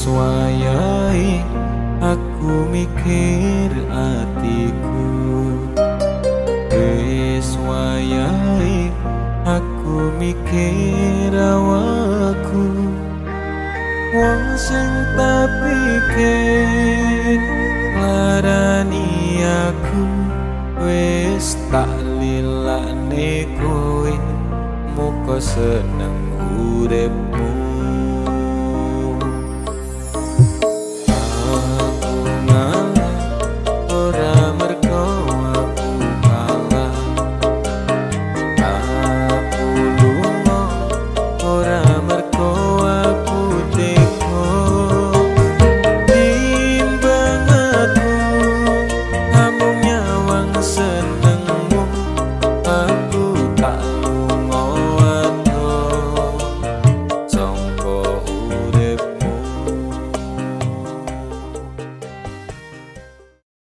Wis wayahe aku mikir atiku. Wis wayahe aku mikir awakku. Wong sing tak pikir nglarani aku, wis tak lilakne kowe. Muga seneng uripmu.